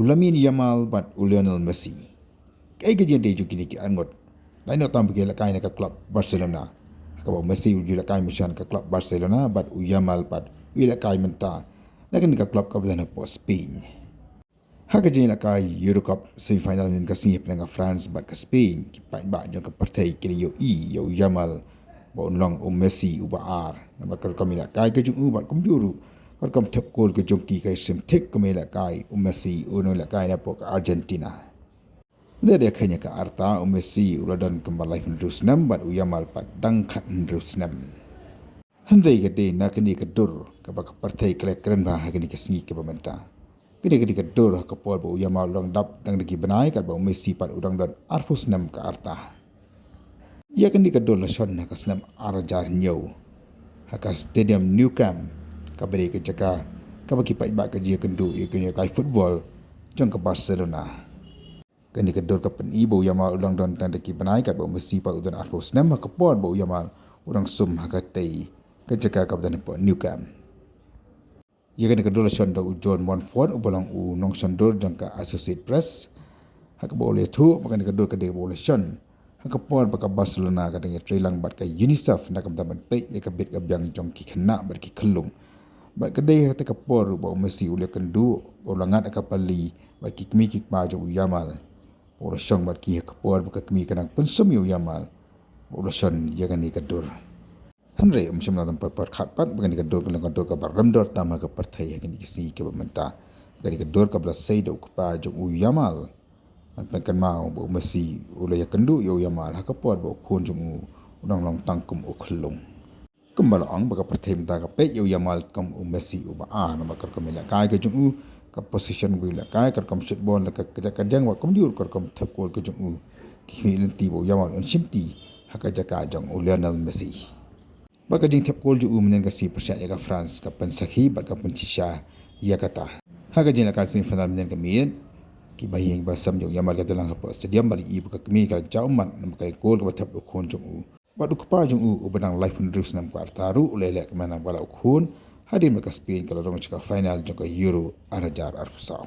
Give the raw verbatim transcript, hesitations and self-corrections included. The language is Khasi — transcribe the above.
Lamine Yamal bad u Lionel Messi. Kaei ka jingïadei jong kine ki arngut? Dei noh tang ba ki lehkai na ka klub Barcelona. Haba u Messi u ju lehkai mynshwa na ka klub Barcelona bad u Yamal pat u lehkai mynta na kane ka klub kaba don hapoh Spain. Ha ka jingïalehkai Euro Cup semi final mynhynnin ka sngi hapdeng ka France bad ka Spain, ki paidbah jong ka pyrthei ki la ïohi ïa u Yamal ba un long u Messi uba ar. Namar ka rukom ïalehkai ka jong u bad kumjuh ruh ka rukom thep kol ka jong ki ka ïashem thik kum ïalehkai u Messi u nongïalehkai napoh ka Argentina. Lada ïa kheiñ ïa ka rta, u Messi u la don kumba laiphew hynriew snem bad u Yamal pat dang khathynriew snem. Hynrei ka dei na kane ka dur kaba ka pyrthei ka la kren bha ha kane ka sngi kaba mynta. Kane, kane ka dur ha ka por ba u Yamal u dang dap dang da ki bnai katba u Messi pat u dang don arphew snem ka rta. Ïa kane ka dur la shon ha ka snem ar hajar hynñiew ha ka Stadium Nou Camp, kaba dei ka jaka kaba ki paidbah ka jingïakynduh ïa ki nongïalehkai football jong ka Barcelona. Kane ka dur ka pyni ba u Yamal u dang don tang da ki bnai katba u Messi pat u don arphew snem ha ka por ba u Yamal u dang sum ha katei ka jaka kaba don hapoh Nou Camp. Ïa kane ka dur la shon da u John Montfort uba long u nongshon dur jong ka Associated Press, ha kaba u la ïathuh ba kane ka dur ka dei kaba u la shon ha ka por ba ka Barcelona ka dang ïatreilang bad ka UNICEF na ka bynta ban peit ïa ka bit ka biang jong ki khynnah bad ki khyllung. Bad ka dei ha katei ka por ruh ba u Messi u la ïakynduh ba u la ngat ha ka pali bad ki kmie ki kpa jong u Yamal. Ba u la shong bad ki ha ka por ba ka kmie ka nang pynsum ïa u Yamal, ba u la shon ïa kane ka dur. Hynrei ym shym la don pyrkhat pat ba kane ka dur ka long ka dur kaba rem dor tam ha ka pyrthei ha kine ki sngi kiba mynta. Kane ka dur kaba la sei da u kpa jong u Yamal. Ban pynkynmaw ba u Messi u la ïakynduh ïa u Yamal ha ka por ba u khun jong u u dang long tang kum u khyllung. Kumba la ong ba ka pyrthei mynta ka peit ïa u Yamal kum u Messi uba ar namar ka rukom ïalehkai ka jong u, ka position ba u ïalehkai, ka rukom shoot ball na ka kjat kadiang bad kumjuh ka rukom thep kol ka jong u. Ki khmih lynti ba u Yamal un shimti ha ka jaka jong u Lionel Messi. Bad ka jingthep kol jong u mynhynnin ka sngi pyrshah ïa ka France ka pynsakhi bad ka pynshisha ïa kata. Ha ka jingïalehkai semi final mynhynnin ka miet, ki bahaïing bahasem jong u Yamal ka dei lang hapoh stadium bad la ïohi ba ka kmie ka la jaw ummat namar ka kol kaba thep da u khun jong u. Bad u kpa jong u uba dang laiphew hynriew snem ka rta ruh u la ïaleh kmen nangta bad u khun hadien ba ka Spain ka la rung sha ka final jong ka Euro ar hajar arphew saw.